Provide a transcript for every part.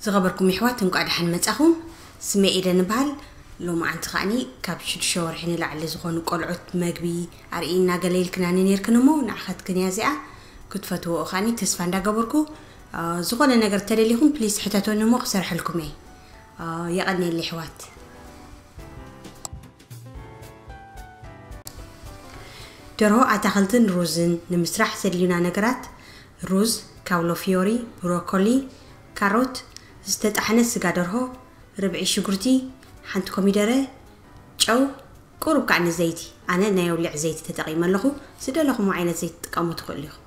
ዝኸበርኩም ይሕዋት፣ እንቋዕ ደሓን መጻኹም። ስመይ ኤደን እበሃል። ሎማዓንቲ ከኣኒ ካብ ሽዱሽተ ወርሒ ንላዕሊ ዝኾኑ ቆልዑት መግቢ ኣርእይና ገለ ኢልክናኒ ኔርክን እሞ፣ ንዓኻትክን እያ እዚኣ። ክትፈትዎ ከኣኒ ተስፋ እንዳገበርኩ፣ አ፣ ዝኾነ ነገር ተደሊኹም ፕሊስ ሕተቶኒ እሞ ክሰርሐልኩም እየ። አ፣ የቐንየለይ ይሕዋት። ደርሆ ኣታኽልትን ሩዝን ንምስራሕ ዘድልዩና ነገራት፣ ሩዝ፣ ካውሎ ፊዮሪ፣ ብሮኮሊ፣ ካሮት፣ ዝተጣሕነ ስጋ ደርሆ፣ ርብዒ ሽጉርቲ፣ ሓንቲ ኮሚደረ፣ ጨው፣ ቁሩብ ከኣ ንዘይቲ። ኣነ ናይ ኣውሊዕ ዘይቲ ተጠቒመ ኣለኹ። ዝደለኹሞ ዓይነት ዘይቲ ትጥቀሙ ትኽእሉ ኢኹም።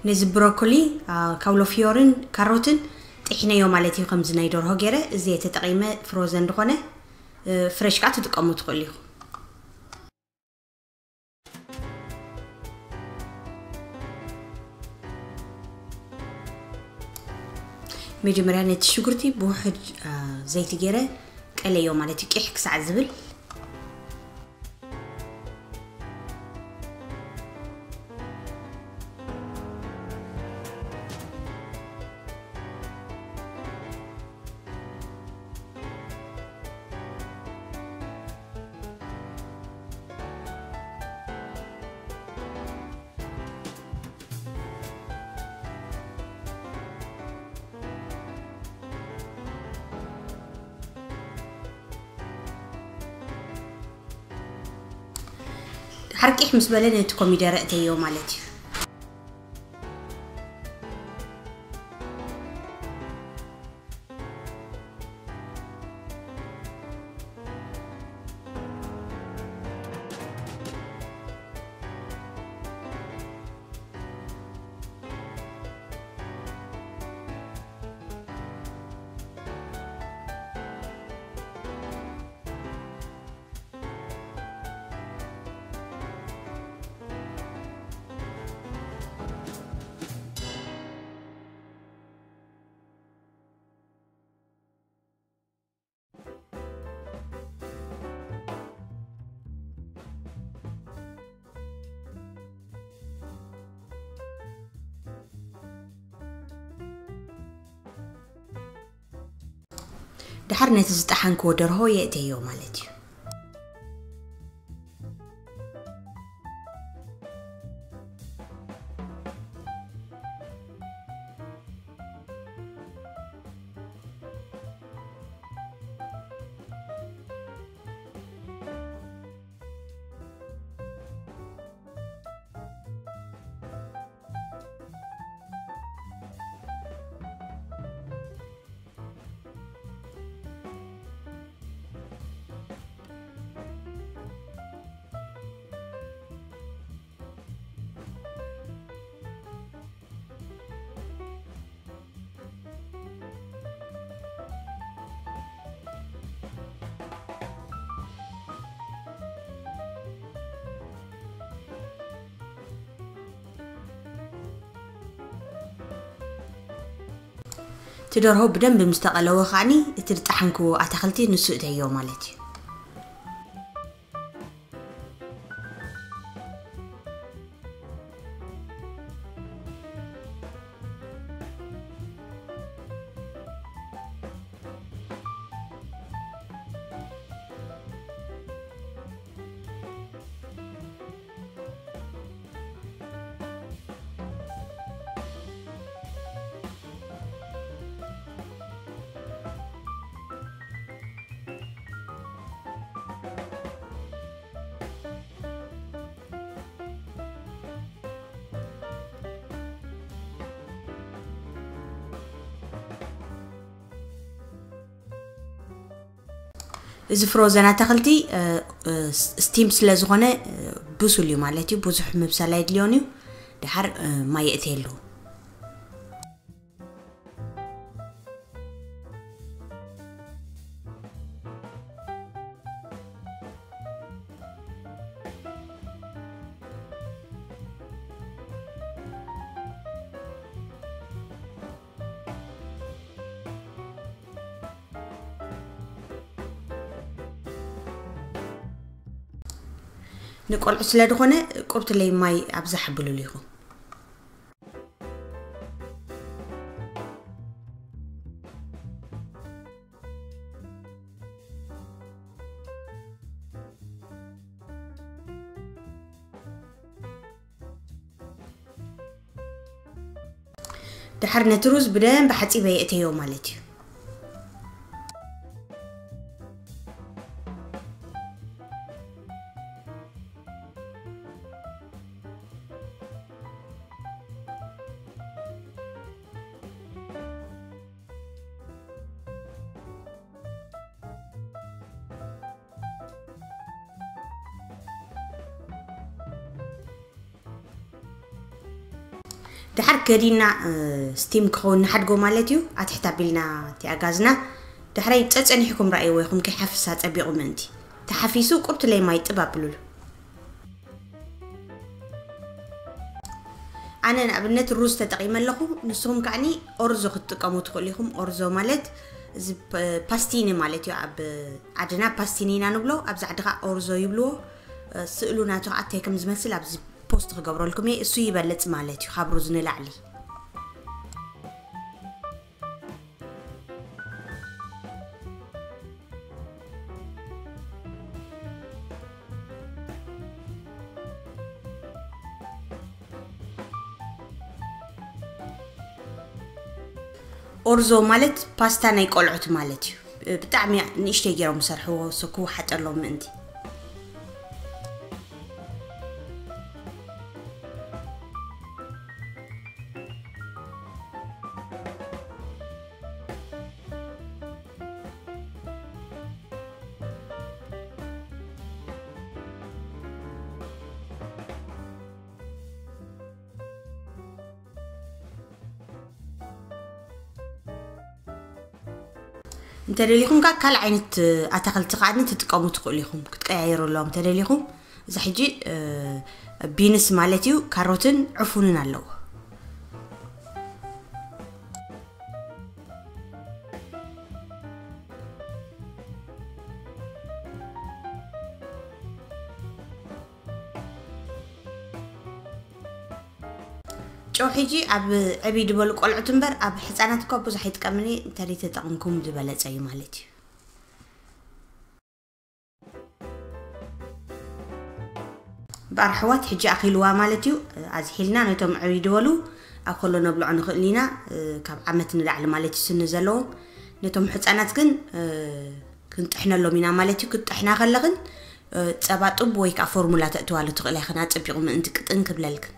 ነዚ ብሮኮሊ፣ አ፣ ካውሎ ፊዮርን ካሮትን ጥሒነዮ ማለት እዩ። ከምዚ ናይ ደርሆ ገይረ እዚ እየ ተጠቒመ፣ ፍሮዘን ዝኾነ፣ እ፣ ፍሬሽ ከኣ ትጥቀሙ ትኽእሉ ኢኹም። መጀመርያ ነቲ ሽጉርቲ ብውሑድ፣ አ፣ ዘይቲ ገይረ ቀለዮ ማለት እዩ፣ ቂሕ ክሳዕ ዝብል። ሓርቂሕ ምስ በለ ነቲ ኮሚደረ እተዮ ማለት እዩ። ድሓር ነቲ ዝጠሓንክዎ ደርሆ የእተዮ ማለት እዩ። እቲ ደርሆ ብደንብ ምስ ተቐለወ ከዓኒ እቲ ዝጠሓንክዎ ኣታኽልቲ ንሱ እተዮ ማለት እዩ። እዚ ፍሮዘን ኣታኽልቲ፣ እ፣ እ፣ ስ-፣ ስቲም ስለ ዝኾነ፣ እ፣ ብሱል እዩ ማለት እዩ። ብዙሕ ምብሳል ኣይድልዮን እዩ። ድሓር፣ እ፣ ማይ የእትየሉ። ንቆልዑ ስለ ዝኾነ ቁርብትለይ ማይ ኣብዛሕ ኣብሉሉ ኢኹም። ድሓር ነቲ ሩዝ ብደንብ ሓጺበ የእተዮ ማለት እዩ። ድሓር ከዲና ስቲም ክኸውን ንሓድጎ ማለት እዩ። ኣትሕት ኣቢልና እቲ ኣጋዝና ድሕረይ ጸጸኒሕኩም ረኣይዎ ኢኹም፣ ከይሓፍስ ኣጸቢቑ ምእንቲ። ተሓፊሱ ቁርብትለይ ማይ ጥብ ኣብሉሉ። ኣነ ንኣብነት ሩዝ ተጠቒመ ኣለኹ። ንስኹም ከዓኒ ኦርዞ ክትጥቀሙ ትኽእሉ ኢኹም። ኦርዞ ማለት እዚ ፓ- ፓስቲኒ ማለት እዩ። ኣብ ዓድና ፓስቲኒ ኢና ንብሎ፣ ኣብዚ ዓዲ ከዓ ኦርዞ ይብልዎ። ስእሉ ናቱ ከዓ እንታይ ከም ዝመስል ኣብዚ ፖስት ክገብረልኩም እየ። እሱ ይበልጽ ማለት እዩ ካብ ሩዝ ንላዕሊ። ኦርዞ ማለት ፓስታ ናይ ቆልዑት ማለት እዩ። ብጣዕሚ ንእሽተይ ገይሮም ዝሰርሕዎ፣ ሰኩ ሓጠሎም ምእንቲ። እንተደሊኹም ከዓ ካልእ ዓይነት ኣታኽልቲ ከዓ ትጥቀሙ ትኽእሉ ኢኹም፣ ክትቀያየሩ ኣለዎም እንተደሊኹም። እዚ ሕጂ እ፣ ቢንስ ማለት እዩ፣ ካሮትን ዕፉንን ኣለዎ። ጨው ሕጂ ኣብ ዕብይ ዝበሉ ቆልዑት እምበር ኣብ ሕፃናት እኳ ብዙሕ ኣይጥቀምን እየ። እንተደይ ተጠቕምኩም ዝበለጸ እዩ ማለት እዩ። እምበኣር ኣሕዋት ሕጂ ኣኺልዋ ማለት እዩ። ኣዝሒልና ነቶም ዕብይ ዝበሉ ኣብ ከሎ ነብልዖ ንኽእል ኢና፣ ካብ ዓመት ንላዕሊ ማለት እዩ ስኒ ዘለዎም። ነቶም ሕፃናት ግን ክንጥሕነሎም ኢና ማለት እዩ። ክትጥሕና ከለኽን ጸባ ጡብ ወይ ከዓ ፎርሙላ ተእትዋሉ ትኽእላ ኢኽን፣ ኣጸቢቑ ምእንቲ ቅጥን ክብለልክን።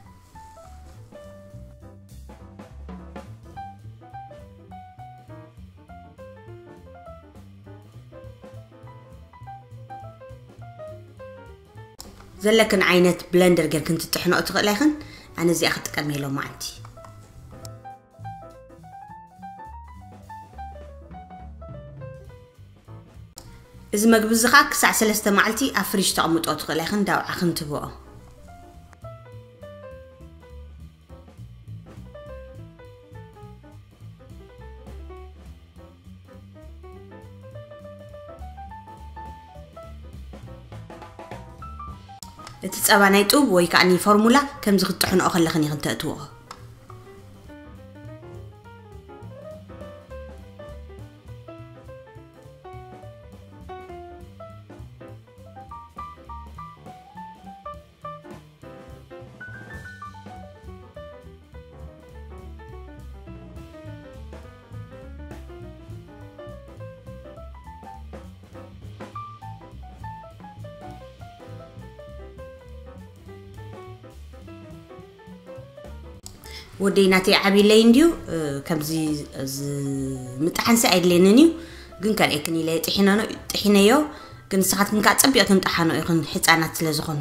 ዘለክን ዓይነት ብለንደር ጌርክን ትጥሕንኦ ትኽእላ ኢኽን። ኣነ እዚኣ ክጥቀም እየ ሎማዓንቲ። እዚ መግቢ እዚ ኸዓ ክሳዕ ሰለስተ መዓልቲ ኣብ ፍሪጅ ተቕምጦ ትኽእላ ኢኽን፣ ዳውዓ ክንትብኦ። እቲ ጸባ ናይ ጡብ ወይ ከዓኒ ፎርሙላ ከምዚ ክትጥሕንኦ ከለኽን ኢኽን ተእትውኦ። ወደይ ናተይ ዓብይለይ እንድዩ፣ እ፣ ከምዚ ዝ-፣ ምጥሓንሲ ኣይድልየንን እዩ፣ ግን ከርእየክን ኢለ ጥሒነኖ-፣ ጥሒነዮ። ግን ንስኻትክን ከዓ ጸቢቕክን ጥሓኖ ኢኽን፣ ሕፃናት ስለ ዝኾኑ።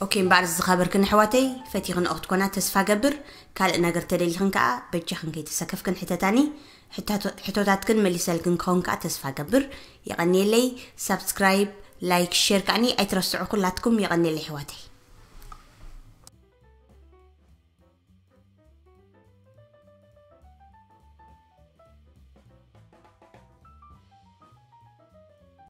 ኦኬ እምበኣር ዝኸበርክን ኣሕዋተይ፣ ፈቲኽንኦ ክትኮና ተስፋ ገብር። ካልእ ነገር ተደሊኽን ከኣ በጃኽን ከይተሰከፍክን ሕተታኒ። ሕታቶ- ሕቶታትክን መሊሰልክን ክኸውን ከኣ ተስፋ ገብር። የቐንየለይ። ሳብስክራይብ፣ ላይክ፣ ሼር ከኣኒ ኣይትረስዑ ኩላትኩም። የቐንየለይ ኣሕዋተይ።